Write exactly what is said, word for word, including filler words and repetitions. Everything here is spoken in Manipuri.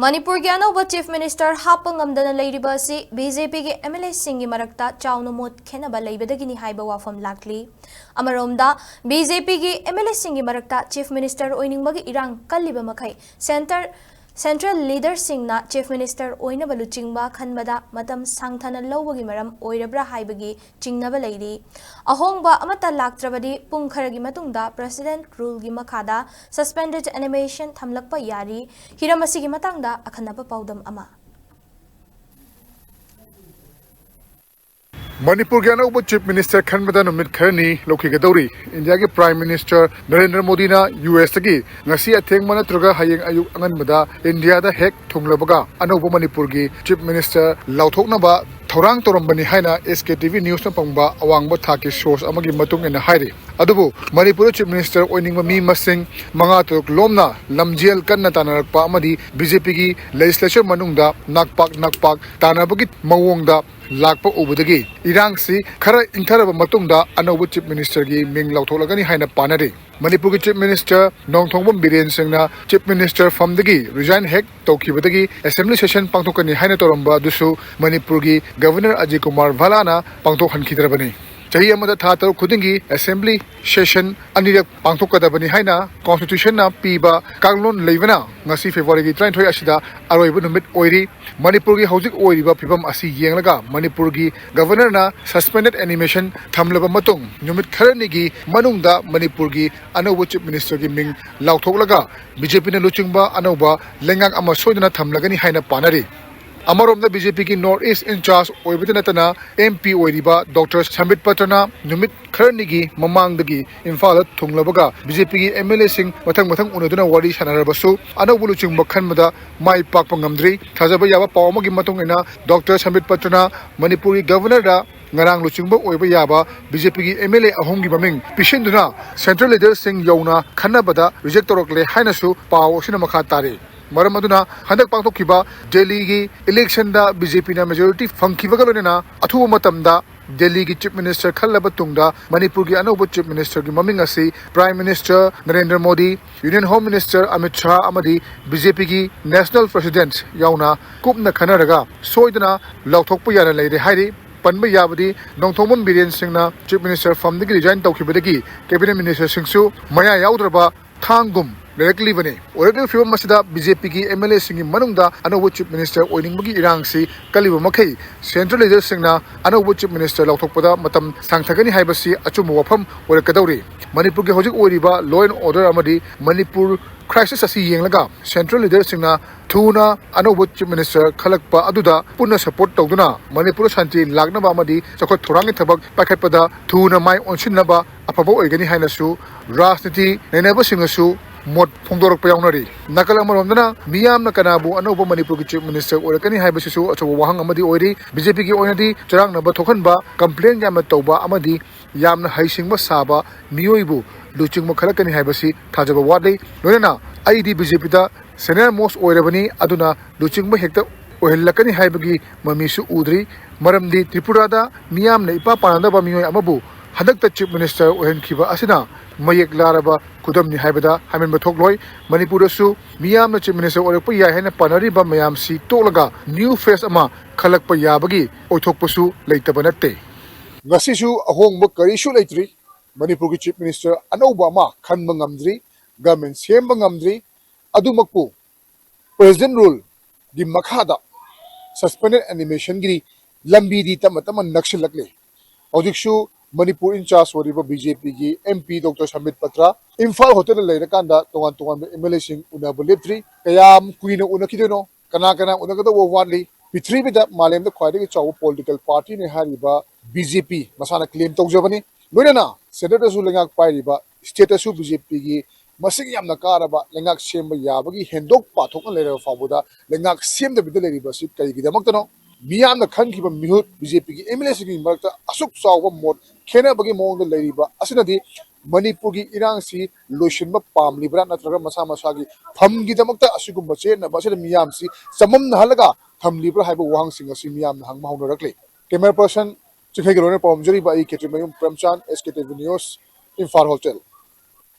ꯃꯅꯤꯄꯨꯔꯒꯤ ꯑꯅꯧꯕ Chief Minister ꯍꯥꯞꯄ ꯉꯝꯗꯅ ꯂꯩꯔꯤꯕ ꯑꯁꯤ BJPꯒꯤ MLAꯁꯤꯡꯒꯤ ꯃꯔꯛꯇ ꯆꯥꯎꯅ ꯃꯣꯠ ꯈꯦꯠꯅꯕ ꯂꯩꯕꯗꯒꯤꯅꯤ ꯍꯥꯏꯕ ꯋꯥꯐꯝ ꯂꯥꯛꯂꯤ꯫ ꯑꯃꯔꯣꯝꯗ, BJPꯒꯤ MLAꯁꯤꯡꯒꯤ ꯃꯔꯛꯇ Chief Minister ꯑꯣꯏꯅꯤꯡꯕꯒꯤ ꯏꯔꯥꯡ ꯀꯜꯂꯤꯕ ꯃꯈꯩ, Centre Central Leaderꯁꯤꯡꯅ Chief Minister ꯑꯣꯏꯅꯕ ꯂꯨꯆꯤꯡꯕ ꯈꯟꯕꯗ ꯃꯇꯝ ꯁꯥꯡꯊꯅ ꯂꯧꯕꯒꯤ ꯃꯔꯝ ꯑꯣꯏꯔꯕ꯭ꯔꯥ ꯍꯥꯏꯕꯒꯤ ꯆꯤꯡꯅꯕ ꯂꯩꯔꯤ꯫ ꯑꯍꯣꯡꯕ ꯑꯃꯠꯇ ꯂꯥꯛꯇ꯭ꯔꯕꯗꯤ ꯄꯨꯡ ꯈꯔꯒꯤ ꯃꯇꯨꯡꯗ President Ruleꯒꯤ ꯃꯈꯥꯗ Suspended Animation ꯊꯝꯂꯛꯄ ꯌꯥꯔꯤ꯫ ꯍꯤꯔꯝ ꯑꯁꯤꯒꯤ ꯃꯇꯥꯡꯗ ꯑꯈꯟꯅꯕ ꯄꯥꯎꯗꯝ ꯑꯃ꯫ ꯃꯅꯤꯄꯨꯔꯒꯤ ꯑꯅꯧꯕ Chief Minister ꯈꯟꯕꯗ ꯅꯨꯃꯤꯠ ꯈꯔꯅꯤ ꯂꯧꯈꯤꯒꯗꯧꯔꯤ꯫ ꯏꯟꯗꯤꯌꯥꯒꯤ Prime Minister ꯅꯔꯦꯟꯗ꯭ꯔ ꯃꯣꯗꯤꯅ USꯇꯒꯤ ꯉꯁꯤ ꯑꯊꯦꯡꯕ ꯅꯠꯇ꯭ꯔꯒ ꯍꯌꯦꯡ ꯑꯌꯨꯛ ꯑꯉꯟꯕꯗ ꯏꯟꯗꯤꯌꯥꯗ ꯍꯦꯛ ꯊꯨꯡꯂꯕꯒ ꯑꯅꯧꯕ ꯃꯅꯤꯄꯨꯔꯒꯤ Chief Minister ꯂꯥꯎꯊꯣꯛꯅꯕ ꯊꯧꯔꯥꯡ ꯇꯧꯔꯝꯕꯅꯤ ꯍꯥꯏꯅ SKTV Newsꯅ ꯐꯪꯕ ꯑꯋꯥꯡꯕ ꯊꯥꯛꯀꯤ source ꯑꯃꯒꯤ ꯃꯇꯨꯡ ꯏꯟꯅ ꯍꯥꯏꯔꯤ꯫ ꯑꯗꯨꯕꯨ ꯃꯅꯤꯄꯨꯔꯗ Chief Minister ꯑꯣꯏꯅꯤꯡꯕ ꯃꯤ ꯃꯁꯤꯡ ꯃꯉꯥ ꯇꯔꯨꯛ ꯂꯣꯝꯅ ꯂꯝꯖꯦꯜ ꯀꯟꯅ ꯇꯥꯟꯅꯔꯛꯄ ꯑꯃꯗꯤ BJPꯒꯤ legislature ꯃꯅꯨꯡꯗ ꯅꯥꯛꯄꯥꯛ ꯅꯥꯛꯄꯥꯛ ꯇꯥꯟꯅꯕꯒꯤ ꯃꯑꯣꯡꯗ ꯂꯥꯛꯄ ꯎꯕꯗꯒꯤ ꯏꯔꯥꯡꯁꯤ ꯈꯔ ꯏꯪꯊꯔꯕ ꯃꯇꯨꯡꯗ ꯑꯅꯧꯕ Chief Ministerꯒꯤ ꯃꯤꯡ ꯂꯥꯎꯊꯣꯛꯂꯒꯅꯤ ꯍꯥꯏꯅ ꯄꯥꯅꯔꯤ꯫ ꯃꯅꯤꯄꯨꯔꯒꯤ Chief Minister ꯅꯣꯡꯊꯣꯝꯕꯝ ꯕꯤꯔꯦꯟ ꯁꯤꯡꯅ Chief Minister ꯐꯝꯗꯒꯤ resign ꯍꯦꯛ ꯇꯧꯈꯤꯕꯗꯒꯤ Assembly Session ꯄꯥꯡꯊꯣꯛꯀꯅꯤ ꯍꯥꯏꯅ ꯇꯧꯔꯝꯕ ꯑꯗꯨꯁꯨ ꯃꯅꯤꯄꯨꯔꯒꯤ Governor ꯑꯖꯌ ꯀꯨꯃꯥꯔ ꯚꯥꯂꯥꯅ ꯄꯥꯡꯊꯣꯛꯍꯟꯈꯤꯗ꯭ꯔꯕꯅꯤ꯫ ꯆꯍꯤ ꯑꯃꯗ ꯊꯥ ꯇꯔꯨꯛ ꯈꯨꯗꯤꯡꯒꯤ Assembly Session ꯑꯅꯤꯔꯛ ꯄꯥꯡꯊꯣꯛꯀꯗꯕꯅꯤ ꯍꯥꯏꯅ Constitutionꯅ ꯄꯤꯕ ꯀꯥꯡꯂꯣꯟ ꯂꯩꯕꯅ ꯉꯁꯤ Februaryꯒꯤ ꯇꯔꯥꯅꯤꯊꯣꯏ ꯑꯁꯤꯗ ꯑꯔꯣꯏꯕ ꯅꯨꯃꯤꯠ ꯑꯣꯏꯔꯤ꯫ ꯃꯅꯤꯄꯨꯔꯒꯤ ꯍꯧꯖꯤꯛ ꯑꯣꯏꯔꯤꯕ ꯐꯤꯕꯝ ꯑꯁꯤ ꯌꯦꯡꯂꯒ ꯃꯅꯤꯄꯨꯔꯒꯤ Governorꯅ Suspended Animation ꯊꯝꯂꯕ ꯃꯇꯨꯡ ꯅꯨꯃꯤꯠ ꯈꯔꯅꯤꯒꯤ ꯃꯅꯨꯡꯗ ꯃꯅꯤꯄꯨꯔꯒꯤ ꯑꯅꯧꯕ Chief Ministerꯒꯤ ꯃꯤꯡ ꯂꯥꯎꯊꯣꯛꯂꯒ BJPꯅ ꯂꯨꯆꯤꯡꯕ ꯑꯅꯧꯕ ꯂꯩꯉꯥꯛ ꯑꯃ ꯁꯣꯏꯗꯅ ꯊꯝꯂꯒꯅꯤ ꯍꯥꯏꯅ ꯄꯥꯅꯔꯤ꯫ ꯑꯃꯔꯣꯝꯗ BJPꯒꯤ North East in charge ꯑꯣꯏꯕꯗ ꯅꯠꯇꯅ MP ꯑꯣꯏꯔꯤꯕ Doctor ꯁꯝꯕꯤꯠ ꯄꯇ꯭ꯔꯅ ꯅꯨꯃꯤꯠ ꯈꯔꯅꯤꯒꯤ ꯃꯃꯥꯡꯗꯒꯤ ꯏꯝꯐꯥꯜꯗ ꯊꯨꯡꯂꯕꯒ BJPꯒꯤ MLAꯁꯤꯡ ꯃꯊꯪ ꯃꯊꯪ ꯎꯅꯗꯨꯅ ꯋꯥꯔꯤ ꯁꯥꯟꯅꯔꯕꯁꯨ ꯑꯅꯧꯕ ꯂꯨꯆꯤꯡꯕ ꯈꯟꯕꯗ ꯃꯥꯏ ꯄꯥꯛꯄ ꯉꯝꯗ꯭ꯔꯤ꯫ ꯊꯥꯖꯕ ꯌꯥꯕ ꯄꯥꯎ ꯑꯃꯒꯤ ꯃꯇꯨꯡ ꯏꯟꯅ Doctor ꯁꯝꯕꯤꯠ ꯄꯇ꯭ꯔꯅ ꯃꯅꯤꯄꯨꯔꯒꯤ Governorꯗ ꯉꯔꯥꯡ ꯂꯨꯆꯤꯡꯕ ꯑꯣꯏꯕ ꯌꯥꯕ BJPꯒꯤ MLA ꯑꯍꯨꯝꯒꯤ ꯃꯃꯤꯡ ꯄꯤꯁꯤꯟꯗꯨꯅ Central Leaderꯁꯤꯡ ꯌꯧꯅ ꯈꯟꯅꯕꯗ reject ꯇꯧꯔꯛꯂꯦ ꯍꯥꯏꯅꯁꯨ ꯄꯥꯎ ꯑꯁꯤꯅ ꯃꯈꯥ ꯇꯥꯔꯤ꯫ ꯃꯔꯝ ꯑꯗꯨꯅ ꯍꯟꯗꯛ ꯄꯥꯡꯊꯣꯛꯈꯤꯕ ꯗꯦꯜꯂꯤꯒꯤ electionꯗ BJPꯅ majority ꯐꯪꯈꯤꯕꯒ ꯂꯣꯏꯅꯅ ꯑꯊꯨꯕ ꯃꯇꯝꯗ ꯗꯦꯜꯂꯤꯒꯤ ꯆꯤꯐ ꯃꯤꯅꯤꯁꯇꯔ ꯈꯜꯂꯕ ꯇꯨꯡꯗ ꯃꯅꯤꯄꯨꯔꯒꯤ ꯑꯅꯧꯕ ꯆꯤꯐ ꯃꯤꯅꯤꯁꯇꯔꯒꯤ ꯃꯃꯤꯡ ꯑꯁꯤ prime minister Narendra Modi, union home minister Amit Shah ꯑꯃꯗꯤ ꯕꯤ ꯖꯦ ꯄꯤꯒꯤ ꯅꯦꯁꯅꯦꯜ ꯄ꯭ꯔꯁꯤꯗꯦꯟꯠ ꯌꯥꯎꯅ ꯀꯨꯞꯅ ꯈꯟꯅꯔꯒ ꯁꯣꯏꯗꯅ ꯂꯥꯎꯊꯣꯛꯄ ꯌꯥꯅ ꯂꯩꯔꯦ ꯍꯥꯏꯔꯤ꯫ ꯄꯟꯕ ꯌꯥꯕꯗꯤ, ꯅꯣꯡꯊꯣꯝꯕꯝ ꯕꯤꯔꯦꯟ ꯁꯤꯡꯅ ꯆꯤꯐ ꯃꯤꯅꯤꯁꯇꯔ ꯐꯝꯗꯒꯤ ꯔꯤꯖꯥꯏꯟ ꯇꯧꯈꯤꯕꯗꯒꯤ ꯀꯦꯕꯤꯅꯦꯠ ꯃꯤꯅꯤꯁꯇꯔꯁꯤꯡꯁꯨ ꯃꯌꯥ ꯌꯥꯎꯗ꯭ꯔꯕ ꯊꯥꯡꯒꯨꯝ ꯂꯩꯔꯛꯂꯤꯕꯅꯤ꯫ ꯑꯣꯏꯔꯛꯂꯤꯕ ꯐꯤꯕꯝ ꯑꯁꯤꯗ ꯕꯤ ꯖꯦ ꯄꯤꯒꯤ ꯑꯦꯝ ꯑꯦꯜ ꯑꯦꯁꯤꯡꯒꯤ ꯃꯅꯨꯡꯗ ꯑꯅꯧꯕ ꯆꯤꯐ ꯃꯤꯅꯤꯁꯇꯔ ꯑꯣꯏꯅꯤꯡꯕꯒꯤ ꯏꯔꯥꯡꯁꯤ ꯀꯜꯂꯤꯕ ꯃꯈꯩ, ꯁꯦꯟꯇ꯭ꯔꯦꯜ ꯂꯤꯗꯔꯁꯤꯡꯅ ꯑꯅꯧꯕ ꯆꯤꯐ ꯃꯤꯅꯤꯁꯇꯔ ꯂꯥꯎꯊꯣꯛꯄꯗ ꯃꯇꯝ ꯁꯥꯡꯊꯒꯅꯤ ꯍꯥꯏꯕꯁꯤ ꯑꯆꯨꯝꯕ ꯋꯥꯐꯝ ꯑꯣꯏꯔꯛꯀꯗꯧꯔꯤ꯫ ꯃꯅꯤꯄꯨꯔꯒꯤ ꯍꯧꯖꯤꯛ ꯑꯣꯏꯔꯤꯕ law and order ꯑꯃꯗꯤ ꯃꯅꯤꯄꯨꯔ crisis ꯑꯁꯤ ꯌꯦꯡꯂꯒ ꯁꯦꯟꯇ꯭ꯔꯦꯜ ꯂꯤꯗꯔꯁꯤꯡꯅ ꯊꯨꯅ ꯑꯅꯧꯕ ꯆꯤꯐ ꯃꯤꯅꯤꯁꯇꯔ ꯈꯜꯂꯛꯄ ꯑꯗꯨꯗ ꯄꯨꯟꯅ ꯁꯄꯣꯔꯠ ꯇꯧꯗꯨꯅ ꯃꯅꯤꯄꯨꯔꯗ ꯁꯥꯟꯇꯤ ꯂꯥꯛꯅꯕ ꯑꯃꯗꯤ ꯆꯥꯎꯈꯠ ꯊꯧꯔꯥꯡꯒꯤ ꯊꯕꯛ ꯄꯥꯏꯈꯠꯄꯗ ꯊꯨꯅ ꯃꯥꯏ ꯑꯣꯟꯁꯤꯟꯅꯕ ꯑꯐꯕ ꯑꯣꯏꯒꯅꯤ ꯍꯥꯏꯅꯁꯨ ꯔꯥꯖꯅꯤꯇꯤ ꯅꯩꯅꯕꯁꯤꯡꯅꯁꯨ ꯃꯣꯠ ꯐꯣꯡꯗꯣꯔꯛꯄ ꯌꯥꯎꯅꯔꯤ꯫ ꯅꯥꯀꯜ ꯑꯃꯔꯣꯝꯗꯅ ꯃꯤꯌꯥꯝꯅ ꯀꯅꯥꯕꯨ ꯑꯅꯧꯕ ꯃꯅꯤꯄꯨꯔꯒꯤ ꯆꯤꯐ ꯃꯤꯅꯤꯁꯇꯔ ꯑꯣꯏꯔꯛꯀꯅꯤ ꯍꯥꯏꯕꯁꯤꯁꯨ ꯑꯆꯧꯕ ꯋꯥꯍꯪ ꯑꯃꯗꯤ ꯑꯣꯏꯔꯤ꯫ ꯕꯤ ꯖꯦ ꯄꯤꯒꯤ ꯑꯣꯏꯅꯗꯤ ꯆꯔꯥꯡꯅꯕ ꯊꯣꯛꯍꯟꯕ, ꯀꯝꯄ꯭ꯂꯦꯟ ꯌꯥꯝꯅ ꯇꯧꯕ ꯑꯃꯗꯤ ꯌꯥꯝꯅ ꯍꯩꯁꯤꯡꯕ ꯁꯥꯕ ꯃꯤꯑꯣꯏꯕꯨ ꯂꯨꯆꯤꯡꯕ ꯈꯜꯂꯛꯀꯅꯤ ꯍꯥꯏꯕꯁꯤ ꯊꯥꯖꯕ ꯋꯥꯠꯂꯤ꯫ ꯂꯣꯏꯅꯅ ꯑꯩꯗꯤ ꯕꯤ ꯖꯦ ꯄꯤꯗ senior most ꯑꯣꯏꯔꯕꯅꯤ, ꯑꯗꯨꯅ ꯂꯨꯆꯤꯡꯕ ꯍꯦꯛꯇ ꯑꯣꯏꯍꯜꯂꯛꯀꯅꯤ ꯍꯥꯏꯕꯒꯤ ꯃꯃꯤꯁꯨ ꯎꯗ꯭ꯔꯤ꯫ ꯃꯔꯝꯗꯤ ꯇ꯭ꯔꯤꯄꯨꯔꯥꯗ ꯃꯤꯌꯥꯝꯅ ꯏꯄꯥ ꯄꯥꯅꯗꯕ ꯃꯤꯑꯣꯏ ꯑꯃꯕꯨ ꯍꯟꯗꯛꯇ ꯆꯤꯐ ꯃꯤꯅꯤꯁꯇꯔ ꯑꯣꯏꯍꯟꯈꯤꯕ ꯑꯁꯤꯅ ꯃꯌꯦꯛ ꯂꯥꯔꯕ ꯈꯨꯗꯝꯅꯤ ꯍꯥꯏꯕꯗ ꯍꯥꯏꯃꯟꯕ ꯊꯣꯛꯂꯣꯏ꯫ ꯃꯅꯤꯄꯨꯔꯗꯁꯨ ꯃꯤꯌꯥꯝꯅ ꯆꯤꯐ ꯃꯤꯅꯤꯁꯇꯔ ꯑꯣꯏꯔꯛꯄ ꯌꯥꯏ ꯍꯥꯏꯅ ꯄꯥꯅꯔꯤꯕ ꯃꯌꯥꯝꯁꯤ ꯇꯣꯛꯂꯒ ꯅ꯭ꯌꯨ ꯐꯦꯁ ꯑꯃ ꯈꯜꯂꯛꯄ ꯌꯥꯕꯒꯤ ꯑꯣꯏꯊꯣꯛꯄꯁꯨ ꯂꯩꯇꯕ ꯅꯠꯇꯦ꯫ ꯉꯁꯤꯁꯨ ꯑꯍꯣꯡꯕ ꯀꯔꯤꯁꯨ ꯂꯩꯇ꯭ꯔꯤ꯫ ꯃꯅꯤꯄꯨꯔꯒꯤ ꯆꯤꯐ ꯃꯤꯅꯤꯁꯇꯔ ꯑꯅꯧꯕ ꯑꯃ ꯈꯟꯕ ꯉꯝꯗ꯭ꯔꯤ, ꯒꯃꯦꯟ ꯁꯦꯝꯕ ꯉꯝꯗ꯭ꯔꯤ꯫ ꯑꯗꯨꯃꯛꯄꯨ ꯄ꯭ꯔꯦꯖꯦꯟꯠ ꯔꯨꯜꯒꯤ ꯃꯈꯥꯗ ꯁꯁꯄꯦꯟꯗꯦꯗ ꯑꯦꯅꯤꯃꯦꯁꯟꯒꯤ ꯂꯝꯕꯤꯗꯤ ꯇꯞꯅ ꯇꯞꯅ ꯅꯛꯁꯤꯜꯂꯛꯂꯤ꯫ ꯍꯧꯖꯤꯛꯁꯨ ꯃꯅꯤꯄꯨꯔ ꯏꯟꯆꯥꯔꯖ ꯑꯣꯏꯔꯤꯕ ꯕꯤ ꯖꯦ ꯄꯤꯒꯤ M P doctor ꯁꯝꯕꯤꯠ Patra Imphal ꯍꯣꯇꯦꯜꯗ ꯂꯩꯔꯀꯥꯟꯗ ꯇꯣꯉꯥꯟ ꯇꯣꯉꯥꯟꯕ ꯑꯦꯝ ꯑꯦꯜ ꯑꯦꯁꯤꯡ ꯎꯅꯕ ꯂꯦꯞꯇ꯭ꯔꯤ꯫ ꯀꯌꯥꯝ ꯀꯨꯏꯅ ꯎꯅꯈꯤꯗꯣꯏꯅꯣ? ꯀꯅꯥ ꯀꯅꯥ ꯎꯅꯒꯗꯧꯕ ꯋꯥꯠꯂꯤ? ꯄ꯭ꯔꯤꯊꯤꯕꯤꯗ ꯃꯥꯂꯦꯝꯗ ꯈ꯭ꯋꯥꯏꯗꯒꯤ ꯆꯥꯎꯕ ꯄꯣꯂꯤꯇꯤꯀꯦꯜ ꯄꯥꯔꯇꯤꯅꯤ ꯍꯥꯏꯔꯤꯕ ꯕꯤ ꯖꯦ ꯄꯤ ꯃꯁꯥꯅ ꯀ꯭ꯂꯦꯝ ꯇꯧꯖꯕꯅꯤ꯫ ꯂꯣꯏꯅꯅ ꯁꯦꯟꯇꯔꯗꯁꯨ ꯂꯩꯉꯥꯛ ꯄꯥꯏꯔꯤꯕ, ꯁ꯭ꯇꯦꯠꯇꯁꯨ ꯕꯤ ꯖꯦ ꯄꯤꯒꯤ ꯃꯁꯤꯡ ꯌꯥꯝꯅ ꯀꯥꯔꯕ ꯂꯩꯉꯥꯛ ꯁꯦꯝꯕ ꯌꯥꯕꯒꯤ ꯍꯦꯟꯗꯣꯛ ꯄꯥꯊꯣꯛꯅ ꯂꯩꯔꯕ ꯐꯥꯎꯕꯗ ꯂꯩꯉꯥꯛ ꯁꯦꯝꯗꯕꯤꯗ ꯂꯩꯔꯤꯕ ꯑꯁꯤ ꯀꯔꯤꯒꯤꯗꯃꯛꯇꯅꯣ? ꯃꯤꯌꯥꯝꯅ ꯈꯟꯈꯤꯕ ꯃꯤꯍꯨꯠ ꯕꯤ ꯖꯦ ꯄꯤꯒꯤ ꯑꯦꯝ ꯑꯦꯜ ꯑꯦꯁꯤꯡꯒꯤ ꯃꯔꯛꯇ ꯑꯁꯨꯛ ꯆꯥꯎꯕ ꯃꯣꯠ ꯈꯦꯠꯅꯕꯒꯤ ꯃꯑꯣꯡꯗ ꯂꯩꯔꯤꯕ ꯑꯁꯤꯅꯗꯤ ꯃꯅꯤꯄꯨꯔꯒꯤ ꯏꯔꯥꯡꯁꯤ ꯂꯣꯏꯁꯤꯟꯕ ꯄꯥꯝꯂꯤꯕ꯭ꯔꯥ, ꯅꯠꯇ꯭ꯔꯒ ꯃꯁꯥ ꯃꯁꯥꯒꯤ ꯐꯝꯒꯤꯗꯃꯛꯇ ꯑꯁꯤꯒꯨꯝꯕ ꯆꯦꯟꯅꯕ ꯑꯁꯤꯗ ꯃꯤꯌꯥꯝꯁꯤ ꯆꯃꯝꯅꯍꯜꯂꯒ ꯊꯝꯂꯤꯕ꯭ꯔꯥ ꯍꯥꯏꯕ ꯋꯥꯍꯪꯁꯤꯡ ꯑꯁꯤ ꯃꯤꯌꯥꯝꯅ ꯍꯪꯕ ꯍꯧꯅꯔꯛꯂꯤ꯫ ꯀꯦꯃꯦꯔꯥ ꯄꯔꯁꯟ ꯆꯤꯡꯈꯩꯒꯤ ꯂꯣꯏꯅ ꯄꯥꯎ ꯄꯥꯖꯔꯤꯕ ꯑꯩ ꯈꯦꯇ꯭ꯔꯤꯃꯌꯨꯝ ꯄ꯭ꯔꯦꯝꯆꯥꯟ, S K T V News, Imphal Hotel꯫